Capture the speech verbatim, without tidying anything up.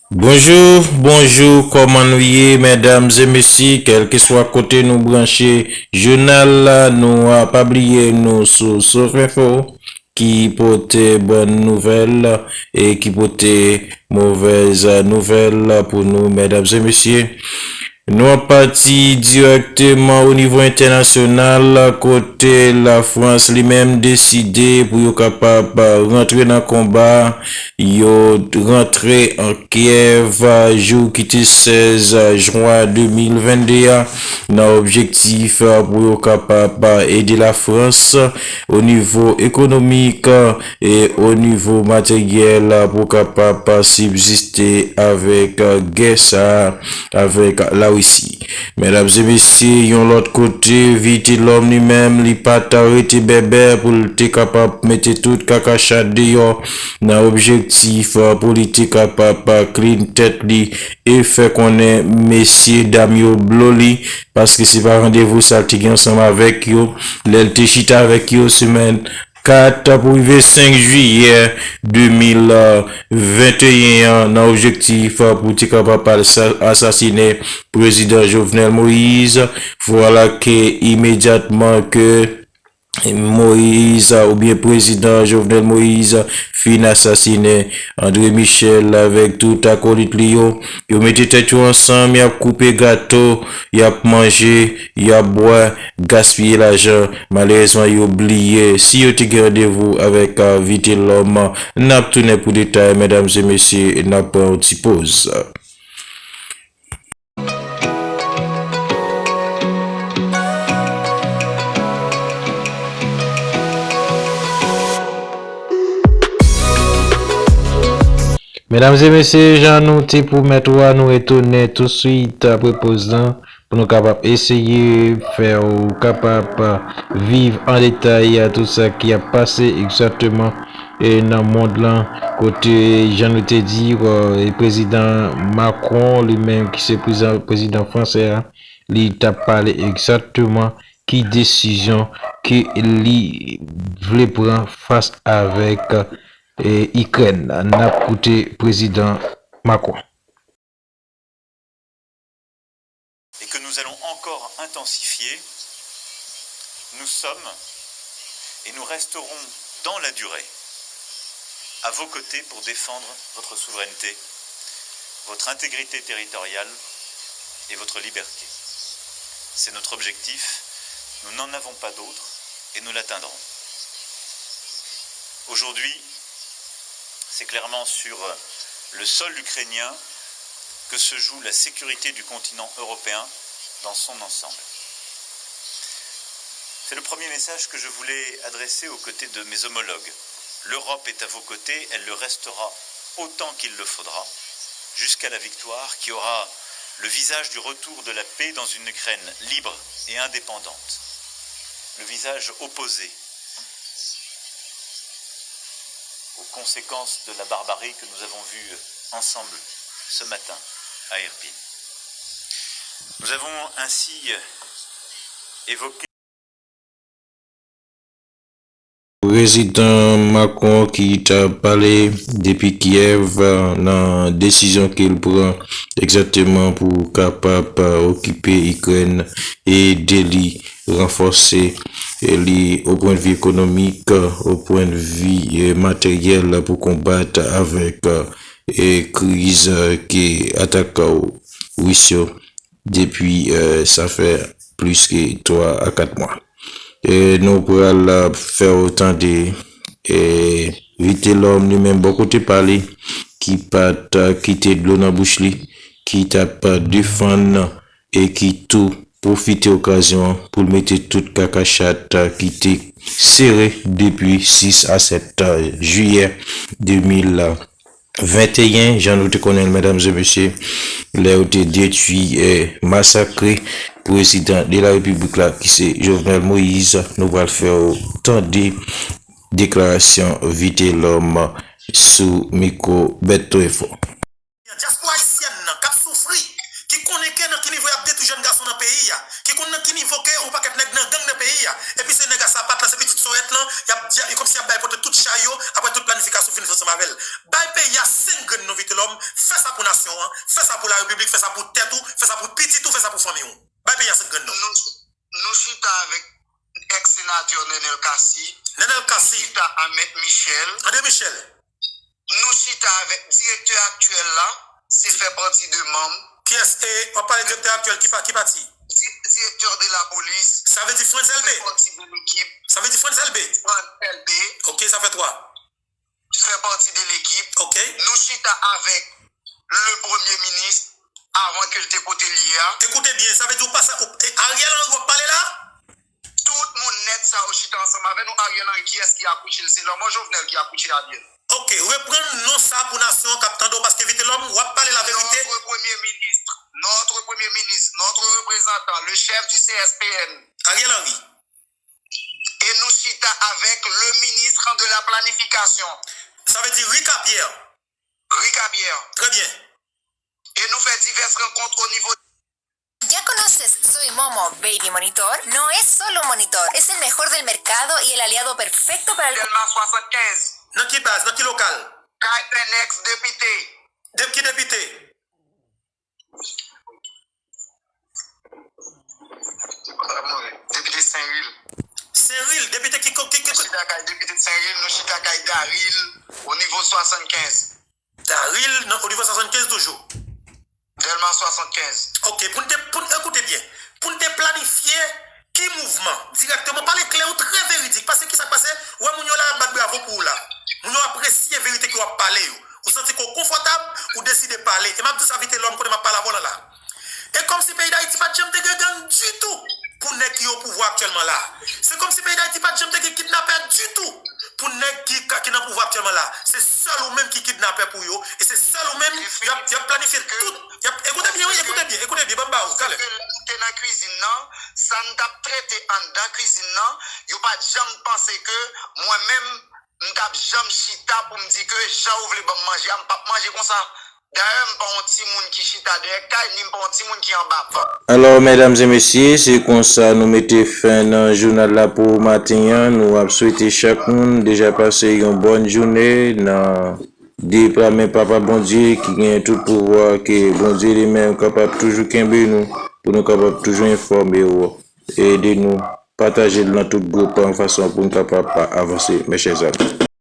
Bonjou, bonjou, kòman nou ye, medam e mesye, kèlkeswa kote nou branche jounal la, nou a pa bliye nou sou Sof Enfo, ki pote bòn nouvèl e ki pote movèz nouvèl pou nou, medam e mesye. Nou ap pati dirèkteman o nivo entènasyonal, kote Lafrans li menm deside pou yo kapab rantre nan konba. Yo rantre an Kyèv, jou ki te sèz jwen de mil vennde a, nan objektif pou yo kapab ede Lafrans o nivo ekonomik e o nivo materyèl pou kapab sibziste avèk gè sa a avèk Larisi. Medam e mesye, yon lòt kote, Vitelhomme li menm, li pa t rete bèbè pou l te kapab mete tout kakachat deyò nan objektif pou li te kapab clean tèt li e fè konnen mesye dam yo blo li, paske se pa randevou sa l te gen ansanm avèk yo lè l te chita avèk yo semèn kat pou rive senk jiyè de mil venteyen an, nan objektif pou te kapab al sa-, asasinen prezidan Jovenel Moïse. Vwala ke imedyatman ke Moïse, oubyen prezidan Jovenel Moïse, fin asasinen André Michel avèk tout akolit li yo, yo mete tèt yo ansanm, y ap koupe gato, y ap manje, y ap bwè, gaspiye lajan. Malerezman, yo bliye si yo te gen randevou avèk, a, Vitelhomme. N ap tounen pou detay, medam e mesye, n ap pran yon ti poz. Medam e mesye, jan nou te pwomèt ou a, nou retounen touswit apre poz lan pou nou kapab eseye fè w kapab viv an detay tout sa ki ap pase egzakteman e nan mond lan, kote, jan nou te di, e, prezidan Macron, li menm ki se prezidan, prezidan fransè a, li t ap pale egzakteman ki desizyon ke li vle pran fas avèk, e, Ikrèn. N ap koute prezidan Macron. Et que nous allons encore intensifier, nous sommes et nous resterons dans la durée à vos côtés pour défendre votre souveraineté, votre intégrité territoriale et votre liberté. C'est notre objectif, nous n'en avons pas d'autre et nous l'atteindrons. Aujourd'hui, c'est clairement sur le sol ukrainien que se joue la sécurité du continent européen dans son ensemble. C'est le premier message que je voulais adresser aux côtés de mes homologues. L'Europe est à vos côtés, elle le restera autant qu'il le faudra, jusqu'à la victoire qui aura le visage du retour de la paix dans une Ukraine libre et indépendante. Le visage opposé aux conséquences de la barbarie que nous avons vue ensemble ce matin à Irpin. Nous avons ainsi évoqué Prezidan Macron ki t ap pale depi Kiev, nan desizyon ke l pran egzakteman pou kapab okipe Ikrèn, ede li ranfòse li o pwennvi ekonomik, o pwennvi, eh, materyèl pou konbat avèk, eh, kriz, eh, ke atak Ris yo depi, eh, sa fè plis ke twa a kat mwa. Eh, nou pral, eh, fè w tande, eh, Vitelhomme li menm bò kote pa li, ki pa t, eh, kite dlo nan bouch li, ki t ap, eh, defann e ki tou pwofite okazyon an pou l mete tout kakachat ki te sere depi sis a sèt jiyè de mil venteyen, jan nou te konnen l, medam e mesye, lè yo te detwi, eh, masakre prezidan de la repiblik la, ki se Jovenel Moïse. Nou pral fè w tande deklarasyon Vitelhomme sou mikwo Bèto Enfo. Dyaspora ayisyèn nan k ap soufri, ki konnen ke nan ki nivo y ap detwi jèn gason nan peyi a, ki konn nan ki nivo ke yon pakèt nèg nan gang nan peyi a, epi se nèg a sapat la, se Sòyèt lan, y ap di, e kòmsi y ap bay pote tout chay yo, apre tout planifikasyon fin fèt ansanm avè l. Bay peyi a senk grenn non Vitelòm, fè sa pou nasyon an, fè sa pou larepiblik, fè sa pou tèt ou, fè sa pou pitit ou, fè sa pou fanmi w. Bay peyi a senk grenn non. Nou, nou chita avèk èks senatè Nenel Cassy. Nenel Cassy. Chita a Mèt Michel. André Michel. Nou chita avèk direktè aktyèl la, se fè pati de manm. Kiyès? E, w ap pale direktè aktyèl ki pa, ki pati? Di, direktè de la polis. Sa vle di Frantz Elbé? Fè pati de lekip. Sa vle di Frantz Elbé? Frantz Elbé. Ok, sa fè twa. Fè pati de lekip. Ok. Nou chita avèk le premye minis avan ke l te kote l ye a. Ekoute byen, sa vle di ou pa sa, ou, e Ariel Henry w ap pale la? Tout moun nèt sa yo chita ansanm avè nou. Ariel Henry, kiyès ki akouche l? Se lanmò Jovenel ki akouche Ariel. Ok, reprann non sa pou nasyon an k ap tande w, paske Vitelòm, w ap pale laverite. Notre Premier ministre, notre Premier ministre, notre représentant, le chef du C S P N. Ariel Henry. E nou chita avèk le ministre de la planification. Sa vle di Ricapierre. Ricapierre. Très bien. E nou fè divès rankont o nivo. ¿Ya conoces Soy Momo Baby Monitor? No es solo un monitor, es el mejor del mercado y el aliado perfecto para el... Dèlma swasannkenz. Nan ki baz? Nan ki lokal? Kay Penex depite. De ki depite? Depite Senril. Senril, depite ki, ki, ki, ki... Nou chita kay depite Senril, nou chita kay Daril, o nivo swasannkenz. Daril, nan, o nivo swasannkenz toujou. Dèlma swasannkenz. Ok, pou n te, pou n, ekoute byen, pou n te planifye ki mouvman, dirèkteman, pale klè, ou trè veridik, paske kisa k pase, ou wè moun yo la, y ap bat bravo pou ou la. Moun yo apresye verite ke w ap pale yo. Ou santi ke w konfòtab, ou deside pale. E m ap di w sa Vitelòm, kote m ap pale avè w la la. E kòmsi peyi Dayiti pa t janm te gen gang ditou pou nèg ki o pouvwa aktyèlman la. Se kòmsi peyi Dayiti pa t janm te gen kidnapè ditou pou nèg ki, ki nan pouvwa aktyèlman la. Se sèl ou menm ki kidnapè pou yo, e se sèl ou menm y ap, y ap planifye tout. Y ap, ekoute byen, wi, ekoute byen, ekoute byen, ban m ba ou, talè. Lè nou te nan kwizin nan, sa n t ap trete anndan kwizin nan, yo pa t janm panse ke mwen menm, m t ap janm chita pou m di ke jan ou vle ban m manje a, m p ap manje konsa. Dayè, m pa yon timoun ki chita dèyè kay, ni m pa yon timoun ki anba ban. Alò, medam e mesye, se konsa nou mete fen nan jounal la pou maten an. Nou ap swete chak moun deja pase yon bòn jounen nan de pa men Papa Bondye ki gen tout pouvwa, ke Bondye li menm kapab toujou kenbe nou, pou nou kapab toujou enfòme w. Ede nou pataje l nan tout gwoup an fason pou n kapab avanse, mes chers amis.